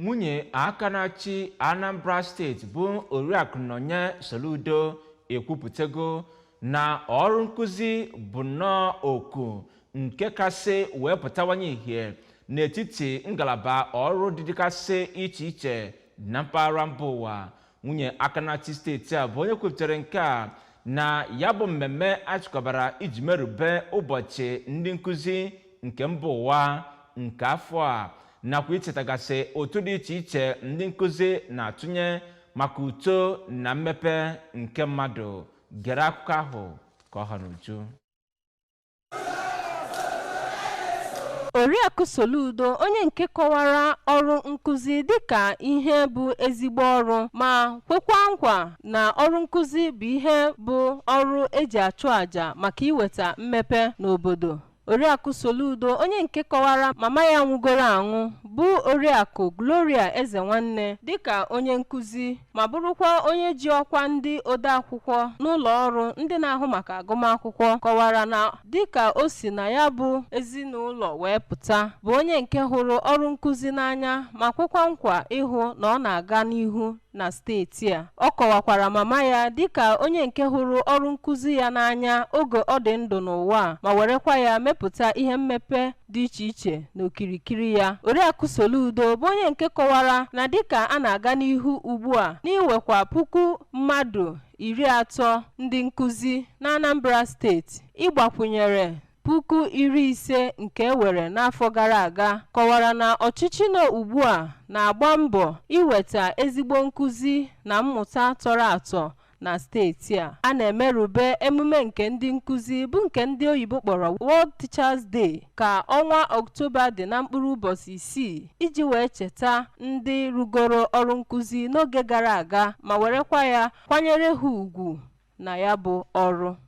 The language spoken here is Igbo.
Nwunye aka na-achị Anambra Steeti bụ Oriakụ Nonye Soludo ekwupụtago na ọrụ nkụzi bụ nnọọ oku nke kasị wee pụtawanye ìhè n'etiti ngalaba ọrụ dịgasị iche iche na mpaghara mba ụwa. Nwunye aka na-achị steeti a bụ onye kwupụtara nke a na ya bụ mmemme achịkọbara iji merube ụbọchị ndị nkụzi nke mba ụwa nke afọ a, nakwa ichetagasị otu dị iche iche ndị nkụzi na-atụnye maka uto na mmepe nke mmadụ. Gere akụkọ ahụ ka ọ ha n'uju. Oriakụ Soludo, onye nke kọwara ọrụ nkụzi dịka ihe bụ ezigbo ọrụ ma kwekwa nkwa na ọrụ nkụzi bụ ihe bụ ọrụ eji achụ àjà maka iweta mmepe n'obodo. Oriakụ Soludo, onye nke kọwara mama ya nwụgoro anwụ bụ Oriakụ Gloria Eze Nwanne dịka onye nkụzi ma bụrụkwa onye ji ọkwa ndị odeakwụkwọ n'ụlọ ọrụ ndị na-ahụ maka agụmakwụkwọ, kọwara na dịka o si na ya bụ ezinụlọ wee pụta, bụ onye nke hụrụ ọrụ nkụzi n'anya ma kwekwa nkwa ịhụ na ọ na-aga n'ihu na steeti a. Ọ kọwakwara mama ya dịka onye nke hụrụ ọrụ nkụzi ya n'anya oge ọ dị ndụ n'ụwa ma werekwa ya mepụta ihe mmepe dị iche iche n'okirikiri ya. Oriakụ Soludo bụ onye nke kọwara na dịka a na-aga n'ihu ugbu a n'iwekwa 30,000 ndị nkụzi na Anambra Steeti, ịgbakwunyere 50,000 nke e were n'afọ gara aga, kọwara na ọchịchị nọ ugbu a na-agba mbọ iweta ezigbo nkụzi na mmụta tọrọ atọ na steeti a. A na-emerube emume nke ndị nkụzi bụ nke ndị oyibo kpọrọ World Teachers Day ka ọnwa Ọktoba dị na mkpụrụ ụbọchị 6 iji wee cheta ndị rugoro ọrụ nkụzi n'oge gara aga ma werekwa ya kwanyere ha ugwu na ya bụ ọrụ.